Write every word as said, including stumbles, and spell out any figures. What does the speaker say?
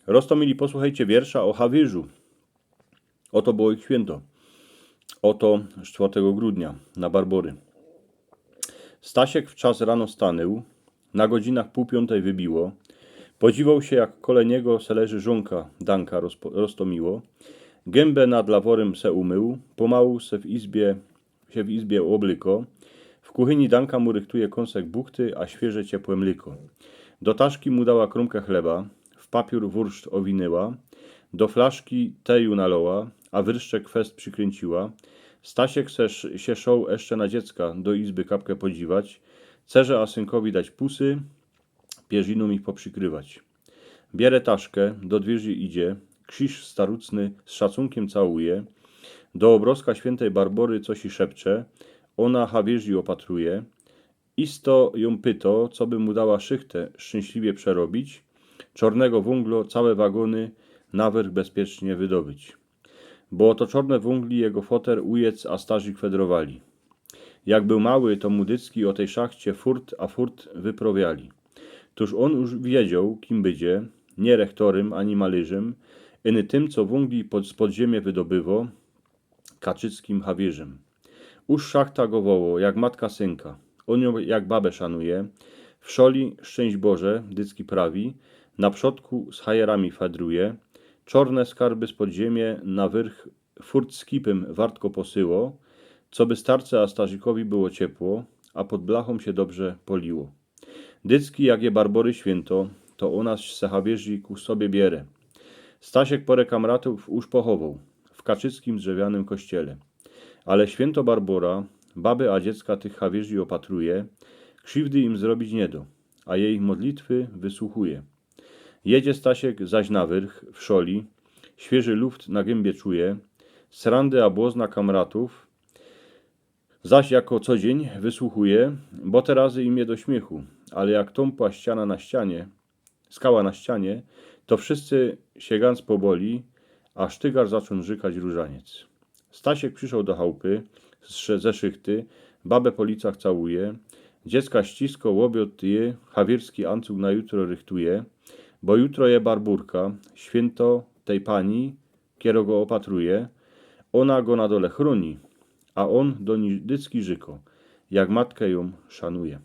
Roztōmili, posłuchejcie wiersza ô Hawierzu. Ôto było ich świynto. Ôto z czwartego grudnia na Barbory. Stasiek wczas rano stanył, na godzinach pōł piōntej wybiło. Podziwoł sie, jak kole niego se leży żōnka, Danka, rozpo- roztōmiło. Gymba nad laworym se umył, pōmału se w izbie, sie w izbie ôblyko. W kuchyni Danka mu rychtuje kōnsek buchty, a świyże ciepłe mlyko. Do taszki mu dała krōmkã chleba, w papiōr wurszt ôwinyła, do flaszki teju naloła, a wyrszczek fest przikrynciła. Stasiek se, sie szoł jeszcze na dziecka do izby kapkã podziwać, cerze a synkowi dać pusy, pierzinōm ich poprzikrywać. Bierze taszkã, do dwiyrzi idzie, krziż starucny z szacunkiym całuje, do ôbrozka świyntej Barbory coś i szepcze, ôna Hawierzi ôpatruje. Isto jōm pyto, co by mu dała szychtã szczynśliwie przerobić, czornego wōnglo całe wagōny na wyrch bezpiecznie wydobyć. Bo ô to czorne wōngli jego foter, ujec a starzi kwedrowali. Jak bōł mały, to mu dycki ô tej szachcie furt a furt wyprowiali. Tōż ôn już wiedzioł, kim bydzie, niy rechtorym ani malyrzym, iny tym, co wōngli pod, spod ziymiã wydobywo, kaczyckim Hawierzym. Już szachta go woło, jak matka synka. Ôn jōm jak babã szanuje. W szoli, szczynść Boże, dycki prawi, na przodku z hajerami fedruje. Czorne skarby spod ziymiã na wyrch furt z kipym wartko posyło, coby starce a starzikowi było ciepło, a pod blachōm sie dobrze poliło. Dycki, jak je Barbory świynto, to ôna se Hawierzi ku sobie bierze. Stasiek porã kamratōw już pochowoł w kaczyckim drzewianym kościele. Ale świynto Barbora baby a dziecka tych Hawierzi ôpatruje, krziwdy im zrobić niy do, a jeich modlitwy wysłuchuje. Jedzie Stasiek zaś na wyrch w szoli, świyży luft na gymba czuje, srandy a błozna kamratōw zaś jako co dziyń wysłuchuje, bo te razy im je do śmiychu, ale jak tōmpła ściana na ścianie, skała na ścianie, to wszyscy sie gans poboli, a sztygar zaczōn rzykać różaniec. Stasiek przyszoł do chałpy z sze- ze szychty, babã po licach całuje, dziecka ścisko, ôbiŏd je, hawierski ancug na jutro rychtuje, bo jutro je Barbōrka, świynto tej pani, kiero go ôpatruje. Ôna go na dole chrōni, a ôn do nij dycki rzyko, jak matka jōm szanuje.